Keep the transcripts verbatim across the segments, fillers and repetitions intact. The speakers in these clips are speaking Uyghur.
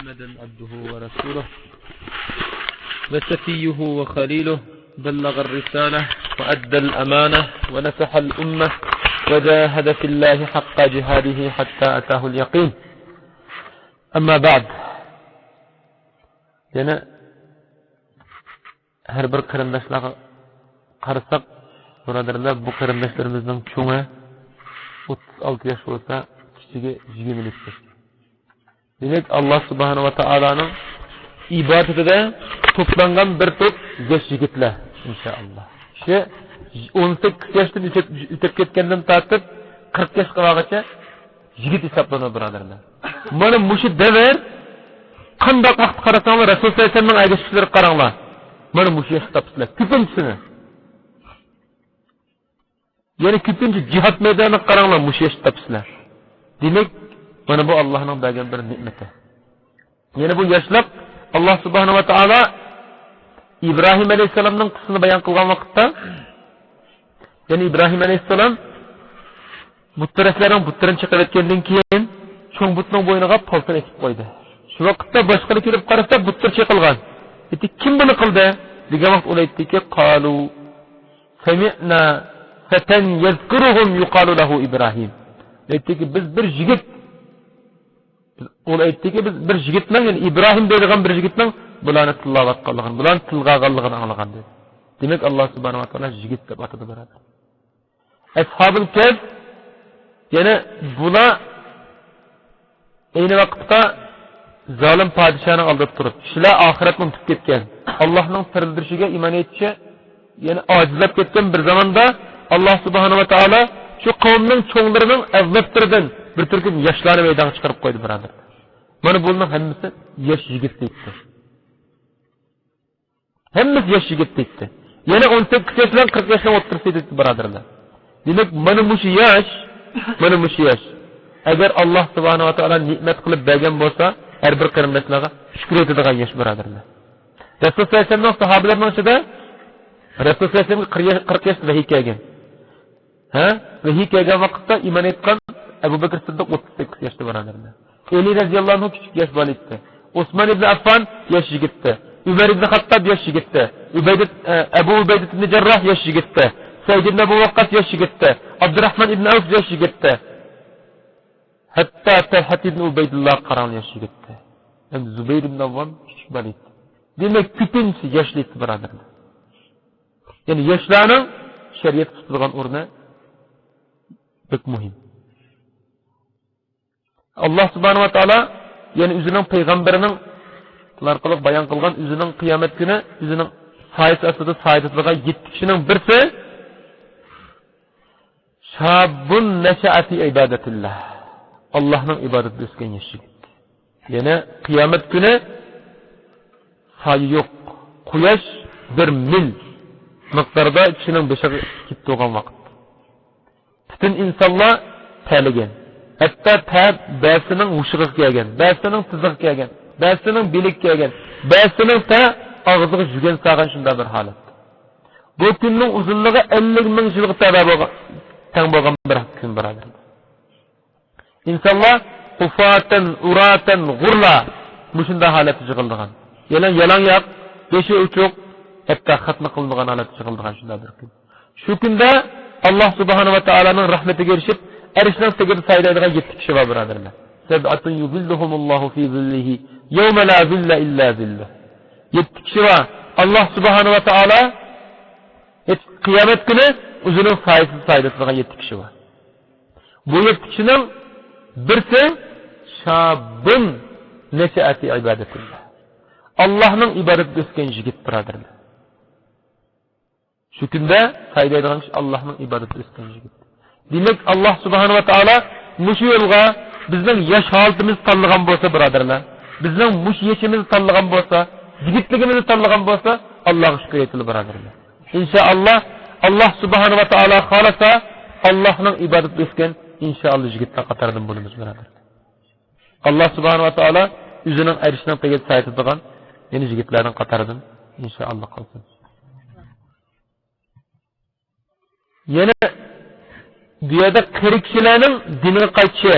محمدا عبده ورسوله وصفيه وخليله، بلغ الرسالة وأدى الأمانة ونصح الأمة وجاهد في الله حق جهاده حتى أتاه اليقين. أما بعد. يەنە ھەر بىر قېرىنداشلارغا قارىساق، بۇرادەرلەر، بۇ قېرىنداشلىرىمىزنىڭ چوڭى ئوتتۇز ئالتە ياش بولسا، كىچىكى يىگىرمە ياش. دېمەك، ئاللا سۇبھانەھۇ ۋە تائالانىڭ ئىبادىتىدە توپلانغان بىر توپ ياش يىگىتلەر، ئىنشائاللا. شۇ ئون سەككىز ياشتىن ئۆتۈپ، ئۆتۈپ كەتكەندىن تارتىپ، قىرىق ياشقا بارغىچە يىگىت ھېسابلىنىدۇ، بۇرادەرلەر. مانا مۇشۇ دەۋر، قانداق ۋاقىتتا قارىساڭلار، رەسۇل سەللەللاھۇ ئەلەيھى ۋەسەللەمنىڭ ئەگەشكۈچىلىرىگە قاراڭلار. مانا مۇشۇ ياشتا تاپىسىلەر كۆپىنچىسىنى. يەنە كۆپىنچە جىھاد مەيدانىغا قاراڭلار، مۇشۇ ياشتا تاپىسىلەر. دېمەك، مانا بۇ ئاللانىڭ بەرگەن بىر نېمىتى. يەنە بۇ ياشلىق، ئاللا سۇبھانەھۇ ۋە تائالا ئىبراھىم ئەلەيھىسسالامنىڭ قىسسىسىنى بايان قىلغان ۋاقىتتا، يەنى ئىبراھىم ئەلەيھىسسالام بۇتپەرەسلەرنىڭ بۇتلىرىنى چېقىۋەتكەندىن كېيىن، چوڭ بۇتنىڭ بوينىغا پالتىنى ئېسىپ قويدى. شۇ ۋاقىتتا باشقىلار كېلىپ قارىسا، بۇتلىرى چېقىلغان. ئېيتتى، «كىم بۇنى قىلدى؟» دېگەن ۋاقىت ئۇلار ئېيتتىكى، «قالۇ سەمىئنا فەتەن يەزكۇرۇھۇم يۇقالۇ لەھۇ ئىبراھىم.» ئېيتتىكى، «بىز بىر يىگىت، ئۇلار ئېيتتىكى، بىز بىر يىگىتنىڭ، يەنى ئىبراھىم دەيدىغان بىر يىگىتنىڭ بۇلارنى تىللاۋاتقانلىقىنى، بۇلارنى تىلغا ئالغانلىقىنى ئاڭلىغان» دېدى. دېمەك، ئاللا سۇبھانەھۇ ۋە تائالا يىگىت دەپ ئاتىدى، بۇرادەر. ئەسھابۇل كەھف، يەنە بۇلار ئەينى ۋاقىتتا زالىم پادىشاھنىڭ ئالدىدا تۇرۇپ، كىشىلەر ئاخىرەتنى ئۇنتۇپ كەتكەن، ئاللانىڭ تىرىلدۈرۈشىگە ئىمان ئېيتىشى يەنە ئاجىزلاپ كەتكەن بىر زاماندا، ئاللا سۇبھانەھۇ ۋە تائالا شۇ قەۋمنىڭ چوڭلىرىنىڭ ئەۋلادلىرىدىن بىر تۈركۈم ياشلارنى مەيدانغا چىقىرىپ قويدى، بۇرادەر. مانا بۇلارنىڭ ھەممىسى ياش يىگىت دەيتتى. ھەممىسى ياش يىگىت دەيتتى. يەنە ئون سەككىز ياش بىلەن قىرىق ياشنىڭ ئوتتۇرىسى دەيتتى، بۇرادەرلەر. دېمەك، مانا مۇشۇ ياش، مانا مۇشۇ ياش. ئەگەر ئاللا سۇبھانەھۇ ۋە تائالا نېمەت قىلىپ بەرگەن بولسا، ھەر بىر قېرىنداشلارغا شۈكۈر ئېيتىدىغان ياش، بۇرادەرلەر. رەسۇل سەللەللاھۇ ئەلەيھى ۋەسەللەمنىڭ ساھابىلىرىنىڭ ئىچىدە رەسۇل سەللەللاھۇ ئەلەيھى ۋەسەللەمگە قىرىق ياش، قىرىق ياشتا ۋەھىي كەلگەن. ھە؟ ۋەھىي كەلگەن ۋاقىتتا ئىمان ئېيتقان ئەبۇ بەكرى سىددىق ئوتتۇز سەككىز ياشتا، بۇرادەرلەر. ئەلى رەزىياللاھۇ ئەنھۇ كىچىك ياش بالا ئىدى. ئوسمان ئىبنى ئەففان ياش يىگىتتى. ئۆمەر ئىبنى خاتتاب ياش يىگىتتى. ئۇبەيدە، ئە، ئەبۇ ئۇبەيدە ئىبنى جەرراھ ياش يىگىتتى. سەئىد ئىبنى ئەبۇ ۋەققاس ياش يىگىتتى. ئابدۇراھمان ئىبنى ئەۋف ياش يىگىتتى. ھەتتا تەلھەت ئىبنى ئۇبەيدۇللاغا قاراڭلار، ياش يىگىتتى. ئەمدى زۇبەير ئىبنى ئەۋۋام كىچىك بالا ئىدى. دېمەك، كۆپىنچىسى ياشلىق، بۇرادەرلەر. يەنى ياشلارنىڭ شەرىئەتكە تۇتىدىغان ئورنى بەك مۇھىم. ئاللا سۇبھانەھۇ ۋە تائالا يەنە ئۆزىنىڭ پەيغەمبىرىنىڭ ئارقىلىق بايان قىلغان ئۆزىنىڭ قىيامەت كۈنى ئۆزىنىڭ سايىسى ئاستىدا سايىدىسىدىغان يەتتە كىشىنىڭ بىرسى، شابۇن نەشەئە فى ئىبادەتىللاھ. ئاللانىڭ ئىبادىتىدە ئۆسكەن ياش يىگىت. يەنە قىيامەت كۈنى سايە يوق. قۇياش بىر مىل مىقداردا كىشىنىڭ بېشىغا كېلىپ تۇرغان ۋاقىت. پۈتۈن ئىنسانلار تەرلىگەن. ھەتتا تەر بەزىسىنىڭ ھوشىغا كەلگەن، بەزىسىنىڭ تىزىغا كەلگەن، بەزىسىنىڭ بېلىگە كەلگەن، بەزىسىنىڭ تە ئاغزىغا يۈگەن سالغان شۇنداق بىر ھالەت. بۇ كۈننىڭ ئۇزۇنلۇقى ئەللىك مىڭ يىلغا تەۋە بولغان، تەڭ بولغان بىر كۈن، بۇرادەر. ئىنسانلار ھۇفاتەن، ئۇراتەن، غۇرلا مۇشۇنداق ھالەتتە يىغىلىدىغان. يالاڭ، يالاڭياق، بېشى ئوچۇق، ھەتتا خەتنە قىلىنمىغان ھالەتتە يىغىلىدىغان شۇنداق بىر كۈن. شۇ كۈندە ئاللا سۇبھانەھۇ ۋە تائالانىڭ رەھمىتىگە ئېرىشىپ، ئەرشنىڭ تېگىدە سايىدايدىغان يەتتە كىشى بار، بۇرادەرلەر. سەبئەتۇن يۇزىللۇھۇمۇللاھۇ فى زىللىھى يەۋمە لا زىللە ئىللا زىللۇھ. يەتتە كىشى بار. ئاللا سۇبھانەھۇ ۋە تائالا قىيامەت كۈنى ئۆزىنىڭ سايىسىدا سايىدىسىدىغان يەتتە كىشى بار. بۇ يەتتە كىشىنىڭ بىرسى شابۇن نەشەئە فى ئىبادەتىللاھ. ئاللانىڭ ئىبادىتىدە ئۆسكەن يىگىت، بۇرادەرلەر. شۇ كۈندە سايىدايدىغان كىشى ئاللانىڭ ئىبادىتىدە ئۆسكەن يىگىت. دېمەك، ئاللا سۇبھانەھۇ ۋە تائالا مۇشۇ يولغا بىزنىڭ ياش ھالىتىمىزنى تاللىغان بولسا، بۇرادەرلەر، بىزنىڭ مۇشۇ يېشىمىزنى تاللىغان بولسا، يىگىتلىكىمىزنى تاللىغان بولسا، ئاللاغا شۈكۈر ئېيتىلى، بۇرادەرلەر. ئىنشائاللا، ئاللا سۇبھانەھۇ ۋە تائالا خالىسا، ئاللانىڭ ئىبادىتىدە ئۆسكەن، ئىنشائاللا، يىگىتلەر قاتارىدىن بولىمىز، بۇرادەر. ئاللا سۇبھانەھۇ ۋە تائالا ئۆزىنىڭ ئەرشىنىڭ تېگىدە سايىدىسىدىغان، يەنى يىگىتلەرنىڭ قاتارىدىن، ئىنشائاللا، قىلسۇن. يەنە بۇ يەردە قېرى كىشىلەرنىڭ دىنىغا قايتىشى،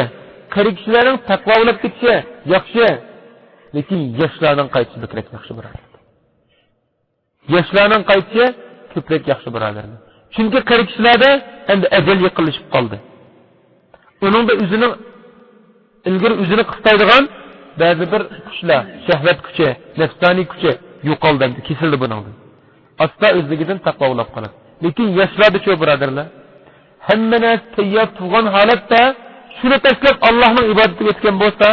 قېرى كىشىلەرنىڭ تەقۋا بولۇپ كېتىشى ياخشى. لېكىن ياشلارنىڭ قايتىشى بەكرەك ياخشى، بۇرادەرلەر. ياشلارنىڭ قايتىشى كۆپرەك ياخشى، بۇرادەرلەر. چۈنكى قېرى كىشىلەردە ئەمدى ئەجەل يېقىنلىشىپ قالدى. ئۇنىڭدا ئۆزىنىڭ ئىلگىرى ئۆزىنى قىستايدىغان بەزى بىر كۈچلەر، شەھۋەت كۈچى، نەپسانىي كۈچى يوقالدى، ئەمدى كېسىلدى بۇنىڭدىن. ئاستا ئۆزلۈكىدىن تەقۋا ئاۋلاپ قالىدۇ. لېكىن ياشلاردىچۇ، بۇرادەرلەر؟ ھەممە نەرسە تەييار تۇرغان ھالەتتە شۇنى تاشلاپ ئاللاھنىڭ ئىبادىتىگە ئۆتكەن بولسا،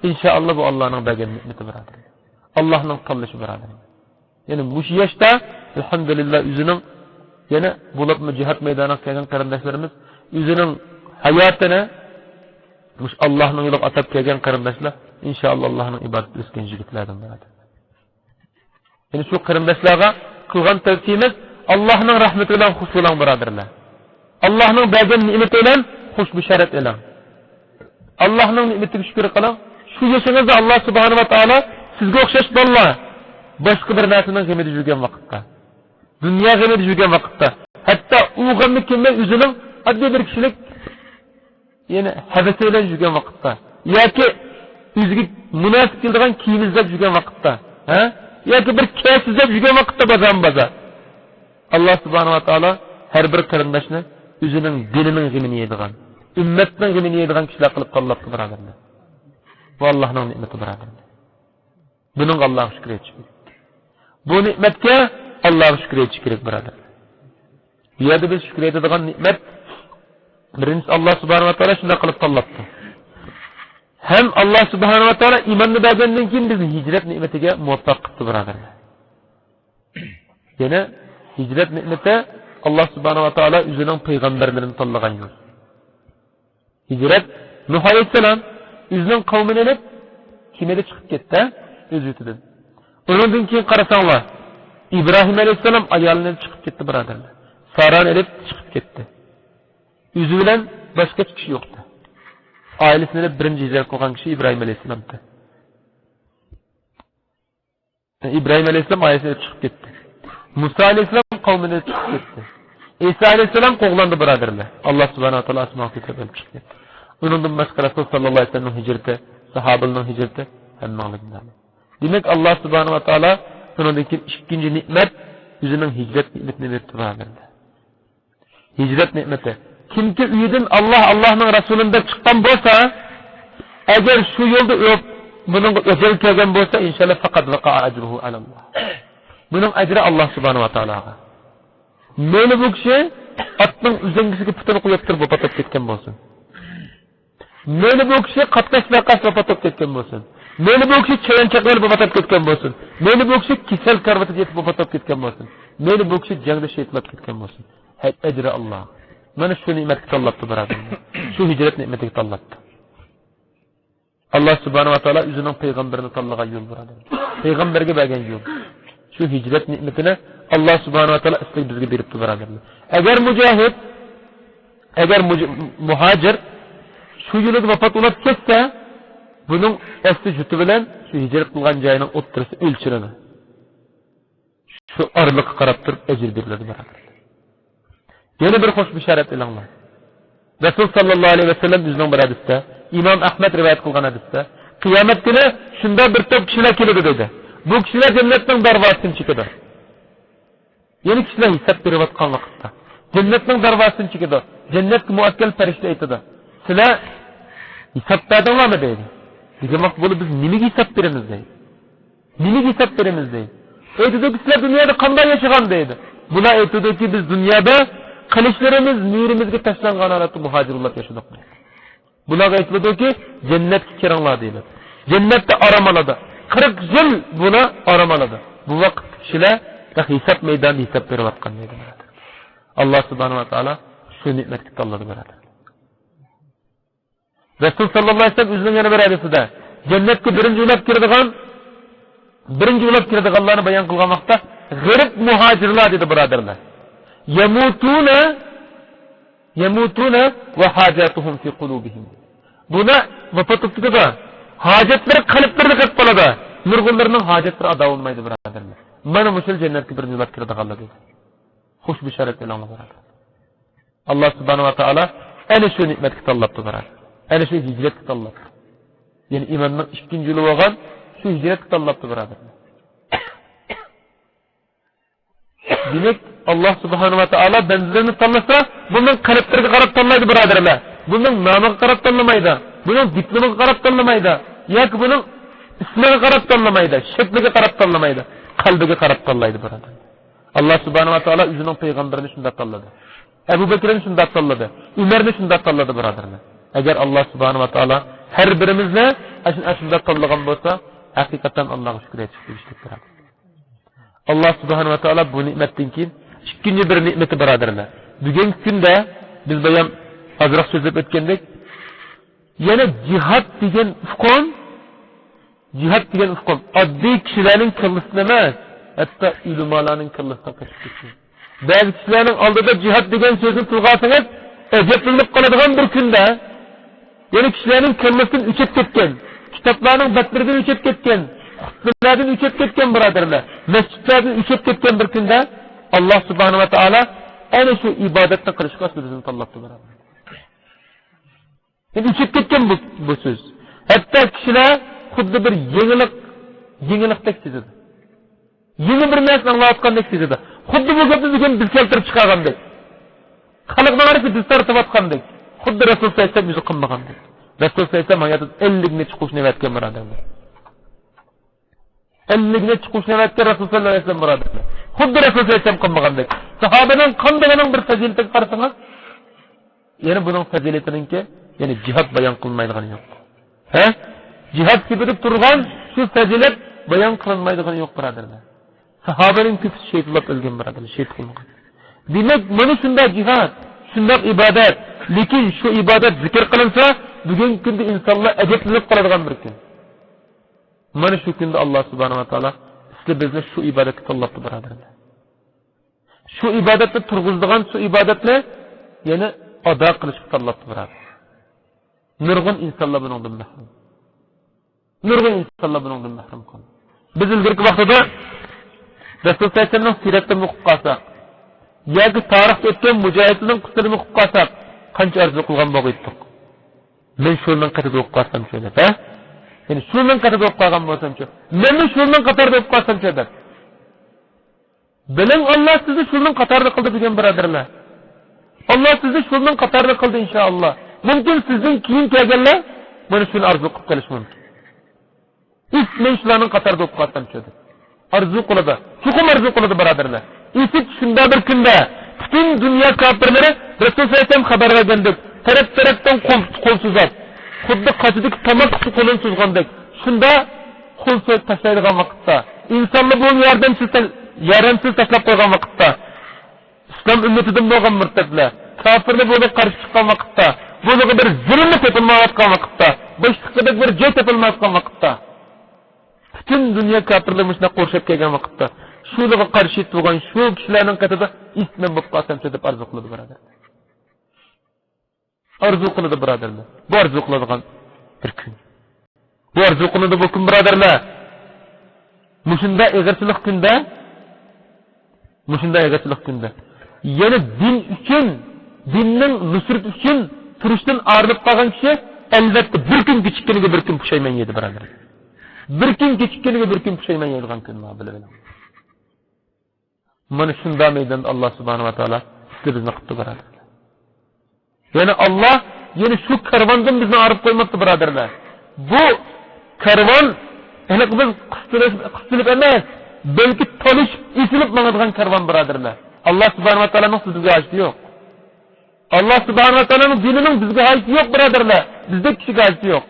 ئىنشائاللا بۇ ئاللاھنىڭ بەرگەن نېمىتى، بۇرادەرلەر. ئاللاھنىڭ تاللىشى، بۇرادەرلەر. يەنى مۇشۇ ياشتا، ئەلھەمدۇلىللا، ئۆزىنىڭ، يەنە بولۇپمۇ جىھاد مەيدانىغا كەلگەن قېرىنداشلىرىمىز ئۆزىنىڭ ھاياتىنى مۇشۇ ئاللاھنىڭ يولىغا ئاتاپ كەلگەن قېرىنداشلار، ئىنشائاللا، ئاللاھنىڭ ئىبادىتىدە ئۆسكەن يىگىتلەردىن بولىدۇ. يەنى شۇ قېرىنداشلارغا قىلغان تەۋسىيىمىز، ئاللاھنىڭ رەھمىتى بىلەن خۇش بولۇڭ، بۇرادەرلەر. ئاللاھنىڭ بەرگەن نېمىتى بىلەن خۇش بۇشارەت ئېلىڭ. ئاللاھنىڭ نېمىتىگە شۈكۈر قىلىڭ. شۇ يېشىڭىزدا ئاللاھ سۇبھانەھۇ ۋە تائالا سىزگە ئوخشاش بالىلار باشقا بىر نەرسىنىڭ غېمىدە يۈرگەن ۋاقىتتا، دۇنيا غېمىدە يۈرگەن ۋاقىتتا، ھەتتا ئۇ غەمنى كۆرمەي ئۆزىنىڭ ئاددىي بىر كىشىلىك، يەنى ھەۋىسى بىلەن يۈرگەن ۋاقىتتا ياكى ئۆزىگە مۇناسىپ كېلىدىغان كىيىم ئىزدەپ يۈرگەن ۋاقىتتا، ھە؟ ياكى بىر كەس ئىزدەپ يۈرگەن ۋاقىتتا بازارمۇ بازار. ئاللاھ سۇبھانەھۇ ۋە تائالا ھەر بىر قېرىنداشنى ئۆزىنىڭ دىنىنىڭ غېمىنى يەيدىغان، ئۈممەتنىڭ غېمىنى يەيدىغان كىشىلەر قىلىپ تاللاپتۇ، بۇرادەرلەر. بۇ ئاللاھنىڭ نېمىتى، بۇرادەرلەر. بۇنىڭغا ئاللاھقا شۈكۈر ئېيتىش كېرەك. بۇ نېمەتكە ئاللاھقا شۈكۈر ئېيتىش كېرەك، بۇرادەرلەر. بۇ يەردە بىز شۈكۈر ئېيتىدىغان نېمەت، بىرىنچىسى، ئاللاھ سۇبھانەھۇ ۋە تائالا شۇنداق قىلىپ تاللاپتۇ. ھەم ئاللاھ سۇبھانەھۇ ۋە تائالا ئىماننى بەرگەندىن كېيىن بىزنى ھىجرەت نېمىتىگە مۇۋەپپەق قىپتۇ، بۇرادەرلەر. يەنە ھىجرەت نېمىتى، ئاللاھ سۇبھانەھۇ ۋە تائالا ئۆزىنىڭ پەيغەمبەرلىرىنى تاللىغان يول. ھىجرەت، نۇھ ئەلەيھىسسالام ئۆزىنىڭ قەۋمىنى ئېلىپ كېمىدە چىقىپ كەتتى، ئۆز يۇرتىدىن. ئۇنىڭدىن كېيىن قارىساڭلار، ئىبراھىم ئەلەيھىسسالام ئايالىنى ئېلىپ چىقىپ كەتتى، بۇرادەرلەر. سارانى ئېلىپ چىقىپ كەتتى. ئۆزى بىلەن باشقا ھېچ كىشى يوقتى. ئائىلىسىنى ئېلىپ بىرىنچى ھىجرەت قىلغان كىشى ئىبراھىم ئەلەيھىسسالامتى. ئىبراھىم ئەلەيھىسسالام ئائىلىسىنى ئېلىپ چىقىپ كەتتى. مۇسا ئەلەيھىسسالام قەۋمىنى ئېلىپ چىقىپ كەتتى. ئىسا ئەلەيھىسسالام قوغلاندى، بۇرادەرلەر. ئاللاھ سۇبھانەھۇ ۋە تائالا ئاسمانغا كۆتۈرۈپ ئېلىپ چىقىپ كەتتى. ئۇنىڭدىن باشقا رەسۇل ساللاللاھۇ ئەلەيھى ۋەسەللەمنىڭ ھىجرىتى، ساھابىلەرنىڭ ھىجرىتى ھەممىڭلارغا مەلۇم. دېمەك، ئاللاھ سۇبھانەھۇ ۋە تائالا ئۇنىڭدىن كېيىن ئىككىنچى نېمەت، ئۆزىنىڭ ھىجرەت نېمىتىنى بېرىپتۇ، بۇرادەرلەر. ھىجرەت نېمىتى. كىمكى ئۆيىدىن ئاللاھ، ئاللاھنىڭ رەسۇلىنى دەپ چىققان بولسا، ئەگەر شۇ يولدا ئۆ-، بۇنىڭغا ئەجەل كەلگەن بولسا، ئىنشاللا، فەقەت ۋەقەئە ئەجرۇھۇ ئەلەللاھ. بۇنىڭ ئەجرى ئاللاھ سۇبھانەھۇ ۋە تائالاغا. مەيلى بۇ كىشى ئاتنىڭ ئۈزەڭگىسىگە پۇتىنى قويۇپ تۇرۇپ ۋاپات بولۇپ كەتكەن بولسۇن. مەيلى بۇ كىشى قاتناش ۋەقەسىدە ۋاپات بولۇپ كەتكەن بولسۇن. مەيلى بۇ كىشى چايان چاقىۋېلىپ ۋاپات بولۇپ كەتكەن بولسۇن. مەيلى بۇ كىشى كېسەل كارىۋىتىدا يېتىپ ۋاپات بولۇپ كەتكەن بولسۇن. مەيلى بۇ كىشى جەڭدە شېھىت بولۇپ كەتكەن بولسۇن. ھەي، ئەجرى ئاللاھ. مانا شۇ نېمەتكە تاللاپتۇ، بۇرادەرلەر. شۇ ھىجرەت نېمىتىگە تاللاپتۇ. ئاللاھ سۇبھانەھۇ ۋە تائالا ئۆزىنىڭ پەيغەمبىرىنى تاللىغان يول، بۇرادەرلەر. پەيغەمبەرگە بەرگەن يول. شۇ ھىجرەت نېمىتىنى ئاللاھ سۇبھانەھۇ ۋە تائالا ئەسلىگە بىزگە بېرىپتۇ، بۇرادەرلەر. ئەگەر مۇجاھىد، ئەگەر مۇج-، مۇھاجىر شۇ يولىدا ۋاپات بولۇپ كەتسە، بۇنىڭ ئەسلى جۇتى بىلەن شۇ ھىجرەت قىلغان جايىنىڭ ئوتتۇرىسى ئۆلچىنىدۇ. شۇ ئارىلىققا قاراپ تۇرۇپ ئەجىر بېرىلىدۇ، بۇرادەرلەر. يەنە بىر خۇش بېشارەت ئېلىڭلار. رەسۇل ساللاللاھۇ ئەلەيھى ۋەسەللەم ئۆزىنىڭ بىر ھەدىستە، ئىمام ئەھمەد رىۋايەت قىلغان ھەدىستە، قىيامەت كۈنى شۇنداق بىر توپ كىشىلەر كېلىدۇ دېدى. بۇ كىشىلەر جەننەتنىڭ دەرۋازىسىنى چېكىدۇ. يەنى كىشىلەر ھېساب بېرىۋاتقان ۋاقىتتا جەننەتنىڭ دەرۋازىسىنى چېكىدۇ. جەننەتكە مۇئەككەل پەرىشتە ئېيتىدۇ، سىلەر ھېساب بەردىڭلارمۇ دەيدۇ. دېگەن ۋاقىت بولۇپ بىز نېمىگە ھېساب بېرىمىز دەيدۇ. نېمىگە ھېساب بېرىمىز دەيدۇ. ئېيتىدۇكى، سىلەر دۇنيادا قانداق ياشىغان دەيدۇ. بۇلار ئېيتىدۇكى، بىز دۇنيادا قىلىچلىرىمىز مۈرىمىزگە تاشلانغان ھالەتتە مۇھاجىر بولۇپ ياشىدۇق دەيدۇ. بۇلارغا ئېيتىلىدۇكى، جەننەتكە كىرىڭلار دەيدۇ. جەننەتتە ئارام ئالىدۇ. قىرىق يىل بۇلار ئارام ئالىدۇ. بۇ ۋاقىتتا كىشىلەر ھېساب مەيدانىدا ھېساب بېرىۋاتقان دەيدۇ. ئاللاھ سۇبھانەھۇ ۋە تائالا شۇ نېمەتكە تاللىدى، بۇرادەر. رەسۇل ساللاللاھۇ ئەلەيھى ۋەسەللەم ئۆزىنىڭ يەنە بىر ھەدىسىدە، جەننەتكە بىرىنچى بولۇپ كىرىدىغان، بىرىنچى بولۇپ كىرىدىغانلارنى بايان قىلغان ۋاقىتتا، غېرىب مۇھاجىرلار دېدى، بۇرادەرلەر. يەمۇتۇنە، يەمۇتۇنە ۋە ھاجاتۇھۇم فى قۇلۇبىھىم. بۇلار ۋاپات بولۇپ كېتىدۇ. ھاجەتلىرى قەلبلىرىدە قېلىپ قالىدۇ. نۇرغۇنلىرىنىڭ ھاجەتلىرى ئادا بولمايدۇ، بۇرادەرلەر. مانا مۇشۇ جەننەتكە بىرىنچى بولۇپ كىرىدىغانلار دېدى. خۇش بېشارەت ئېلىڭلار، بۇرادەرلەر. ئاللاھ سۇبھانەھۇ ۋە تائالا ئەنە شۇ نېمەتكە تاللاپتۇ، بۇرادەر. ئەنە شۇ ھىجرەتكە تاللاپتۇ. يەنى ئىماننىڭ ئىككىنچى يولى بولغان شۇ ھىجرەتنى تاللاپتۇ، بۇرادەرلەر. دېمەك، ئاللا سۇبھانەھۇ ۋە تائالا بەندىلىرىنى تاللىسا، بۇنىڭ قەلبلىرىگە قاراپ تاللايدۇ، بۇرادەرلەر. بۇنىڭ نامىغا قاراپ تاللىمايدۇ، بۇنىڭ دىپلومىغا قاراپ تاللىمايدۇ، ياكى بۇنىڭ ئىسمىغا قاراپ تاللىمايدۇ، شەكلىگە قاراپ تاللىمايدۇ، قەلبىگە قاراپ تاللايدۇ، بۇرادەرلەر. ئاللا سۇبھانەھۇ ۋە تائالا ئۆزىنىڭ پەيغەمبىرىنى شۇنداق تاللىدى. ئەبۇ بەكرىنى شۇنداق تاللىدى. ئۆمەرنى شۇنداق تاللىدى، بۇرادەرلەر. ئەگەر ئاللا سۇبھانەھۇ ۋە تائالا ھەر بىرىمىزنى ئاشۇ-، ئاشۇنداق تاللىغان بولسا، ھەقىقەتەن ئاللاغا شۈكۈر ئېيتىشقا تېگىشلىك، بۇرادەرلەر. ئاللا سۇبھانەھۇ ۋە تائالا بۇ نېمەتتىن كېيىن ئىككىنچى بىر نېمىتى، بۇرادەرلەر. بۈگۈنكى كۈندە بىز بايام ئازراق سۆزلەپ ئۆتكەندەك، يەنە جىھاد دېگەن ئۇقۇم، جىھاد دېگەن ئۇقۇم ئاددىي كىشىلەرنىڭ كاللىسىدا ئەمەس، ھەتتا ئۆلىمالارنىڭ كاللىسىدا قېچىپ كەتكەن. بەزى كىشىلەرنىڭ ئالدىدا جىھاد دېگەن سۆزنى تىلغا ئالسىڭىز، ئەجەبلىنىپ قالىدىغان بىر كۈندە، يەنى كىشىلەرنىڭ كاللىسىدىن ئۆچۈپ كەتكەن، كىتابلارنىڭ بەتلىرىدىن ئۆچۈپ كەتكەن، خۇتبىلەردىن ئۆچۈپ كەتكەن، بۇرادەرلەر، مەسچىتلەردىن ئۆچۈپ كەتكەن بىر كۈندە، ئاللا سۇبھانەھۇ ۋە تائالا ئەنە شۇ ئىبادەتنى قىلىشقا بىزنى تاللاپتۇ، بۇرادەرلەر. ئۆچۈپ كەتكەن بۇ، بۇ سۆز. ھەتتا كىشىلەر خۇددى بىر يېڭىلىق، يېڭىلىقتەك سېزىدۇ. يېڭى بىر نەرسىنى ئاڭلاۋاتقاندەك سېزىدۇ. خۇددى بۇ گەپنى بۈگۈن بىز كەلتۈرۈپ چىقارغاندەك. خەلقنىڭ ئارىسىدا بىز تارتىۋاتقاندەك. خۇددى رەسۇل سەللەللاھۇ ئەلەيھى ۋەسەللەم ئۆزى قىلمىغاندەك. رەسۇل سەللەللاھۇ ئەلەيھى ۋەسەللەم ھاياتىدا ئەللىك نەچچە قوشنا ئەۋەتكەن، بۇرادەرلەر. ئەللىك نەچچە قوشنا ئەۋەتكەن رەسۇل سەللەللاھۇ ئەلەيھى ۋەسەللەم، بۇرادەرلەر. خۇددى رەسۇل سەللەللاھۇ ئەلەيھى ۋەسەللەم قىلمىغاندەك. ساھابىنىڭ قاندىقىنىڭ بىر پەزىلىتىگە قارىسىڭىز، يەنە بۇنىڭ پەزىلىتىنىڭكى، يەنى جىھاد بايان قىلىنمايدىغىنى يوق. ھە؟ جىھاد سۈپىتىدە تۇرغان شۇ پەزىلەت بايان قىلىنمايدىغىنى يوق، بۇرادەرلەر. ساھابىنىڭ كۆپىسى شېھىتلاپ ئۆلگەن، بۇرادەرلەر، شېھىت قىلمىغان. دېمەك، مانا شۇنداق جىھاد، شۇنداق ئىبادەت. لېكىن شۇ ئىبادەت زىكىر قىلىنسا، بۈگۈنكى كۈندە ئىنسانلار ئەجەبلىنىپ قالىدىغان بىر كۈن. مانا شۇ كۈندە ئاللا سۇبھانەھۇ ۋە تائالا سىلەر بىزنى شۇ ئىبادەتكە تاللاپتۇ، بۇرادەرلەر. شۇ ئىبادەتنى تۇرغۇزىدىغان، شۇ ئىبادەتنى يەنە ئادا قىلىشقا تاللاپتۇ، بۇرادەر. نۇرغۇن ئىنسانلار بۇنىڭدىن مەھرۇم. نۇرغۇن ئىنسانلار بۇنىڭدىن مەھرۇم قالدى. بىز ئىلگىرىكى ۋاقتىدا رەسۇل سەللەللاھۇ ئەلەيھى ۋەسەللەمنىڭ سىرەتلىرىنى ئوقۇپ قالساق، ياكى تارىختا ئۆتكەن مۇجاھىدلارنىڭ قىسسىلىرىنى ئوقۇپ قالساق، قانچە ئارزۇ قىلغان بولغىيتتۇق. مەن شۇلارنىڭ قېتىدە بولۇپ قالسامچۇ دەپ، ھە؟ يەنى شۇلارنىڭ قېتىدە بولۇپ قالغان بولسامچۇ، مەنمۇ شۇلارنىڭ قاتارىدا بولۇپ قالسامچۇ دەپ. بىلىڭ، ئاللا سىزنى شۇنىڭ قاتارىدا قىلدى، بۈگۈن بۇرادەرلەر. ئاللا سىزنى شۇنىڭ قاتارىدا قىلدى، ئىنشائاللا. مۇمكىن، سىزدىن كېيىن كەلگەنلەر مانا شۇنى ئارزۇ قىلىپ قېلىشى مۇمكىن. ئىس، مەن شۇلارنىڭ قاتارىدا بولۇپ قالسامچۇ دەپ. ئارزۇ قىلىدۇ. چوقۇم ئارزۇ قىلىدۇ، بۇرادەرلەر. ئېسىت شۇنداق بىر كۈندە، پۈتۈن دۇنيا كاپىرلىرى رەسۇل سەللەللاھۇ ئەلەيھى ۋەسەللەم خەۋەر بەرگەندەك، تەرەپ-تەرەپتىن قول، قول سوزۇپ، خۇددى قاچىدىكى تاماق قولىنى سوزغاندەك، شۇنداق قول سوزۇپ تاشلايدىغان ۋاقىتتا، ئىنسانلار بۇ ياردەمسىز، ياردەمسىز تاشلاپ قويغان ۋاقىتتا، ئىسلام ئۈممىتىدىن بولغان مۇرتەتلەر، كاپىرلار بۇنىڭغا قارشى چىققان ۋاقىتتا، بۇنىڭغا بىر زېمىنمۇ تېپىلمايۋاتقان ۋاقىتتا، باشلىقىدەك بىر جاي تېپىلمايۋاتقان ۋاقىتتا، پۈتۈن دۇنيا كاپىرلىرى مۇشۇنداق قورشاپ كەلگەن ۋاقىتتا، شۇلارغا قارشى تۇرغان شۇ كىشىلەرنىڭ قېتىدا ئىسمەن بولۇپ قالسامچۇ دەپ ئارزۇ قىلىدۇ، بۇرادەر. ئارزۇ قىلىدۇ، بۇرادەرلەر. بۇ ئارزۇ قىلىدىغان بىر كۈن. بۇ ئارزۇ قىلىنىدۇ بۇ كۈن، بۇرادەرلەر. مۇشۇنداق ئېغىرچىلىق كۈندە، مۇشۇنداق ئېغىرچىلىق كۈندە يەنە دىن ئۈچۈن، دىننىڭ نۇسرىتى ئۈچۈن تۇرۇشتىن ئايرىلىپ قالغان كىشى، ئەلۋەتتە، بىر كۈن كېچىككىنىگە بىر كۈن پۇشايمان يەيدۇ، بۇرادەرلەر. بىر كۈن كېچىككىنىگە بىر كۈن پۇشايمان يەيدىغان كۈن بار، بىلىۋېلىڭ. مانا شۇنداق مەيداندا ئاللا سۇبھانەھۇ ۋە تائالا بىزنى قىپتۇ، بۇرادەرلەر. يەنى ئاللا يەنە شۇ كارۋاندىن بىزنى ئايرىپ قويماپتۇ، بۇرادەرلەر. بۇ كارۋان ھېلىقى بىز قىستىلىپ، قىستىلىپ ئەمەس، بەلكى تالىشىپ، ئېسىلىپ ماڭىدىغان كارۋان، بۇرادەرلەر. ئاللا سۇبھانەھۇ ۋە تائالانىڭ بىزگە ھاجىتى يوق. ئاللا سۇبھانەھۇ ۋە تائالانىڭ دىنىنىڭ بىزگە ھاجىتى يوق، بۇرادەرلەر. بىزدەك كىشىگە ھاجىتى يوق.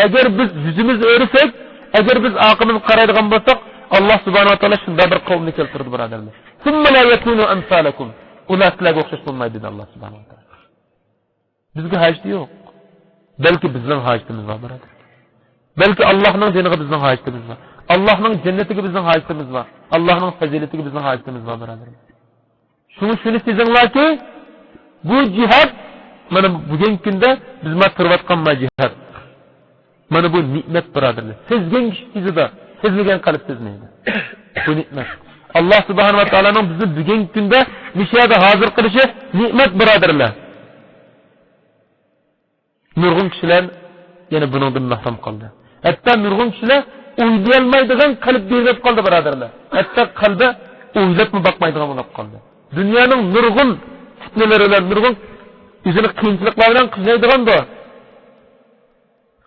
ئەگەر بىز يۈزىمىزنى ئۆرۈسەك، ئەگەر بىز ئارقىمىزغا قارايدىغان بولساق، ئاللا سۇبھانەھۇ ۋە تائالا شۇنداق بىر قەۋمنى كەلتۈرىدۇ، بۇرادەرلەر. ثم لا يكونوا أمثالكم. ئۇلار سىلەرگە ئوخشاش بولمايدۇ، دېدى ئاللا سۇبھانەھۇ ۋە تائالا. بىزگە ھاجىتى يوق. بەلكى بىزنىڭ ھاجىتىمىز بار، بۇرادەر. بەلكى ئاللانىڭ دىنىغا بىزنىڭ ھاجىتىمىز بار. ئاللانىڭ جەننىتىگە بىزنىڭ ھاجىتىمىز بار. ئاللانىڭ پەزىلىتىگە بىزنىڭ ھاجىتىمىز بار، بۇرادەر. شۇڭا شۇنى سېزىڭلاركى، بۇ جىھاد، مانا بۈگۈنكى كۈندە بىز مانا تۇرۇۋاتقان ما جىھاد. مانا بۇ نېمەت، بۇرادەرلەر. سەزگەن كىشى سېزىدۇ، سەزمىگەن قەلب سەزمەيدۇ. بۇ نېمەت. ئاللا سۇبھانەھۇ ۋە تائالانىڭ بىزنى بۈگۈنكى كۈندە مۇشۇ يەردە ھازىر قىلىشى نېمەت، بۇرادەرلەر. نۇرغۇن كىشىلەر يەنە بۇنىڭدىن مەھرۇم قالدى. ھەتتا نۇرغۇن كىشىلەر ئويلىيالمايدىغان قەلب بېرىلىپ قالدى، بۇرادەرلەر. ھەتتا قەلبى ئويلاپمۇ باقمايدىغان بولۇپ قالدى. دۇنيانىڭ نۇرغۇن پىتنىلىرى بىلەن، نۇرغۇن ئۆزىنى قىيىنچىلىقلار بىلەن قىينايدىغاندۇ.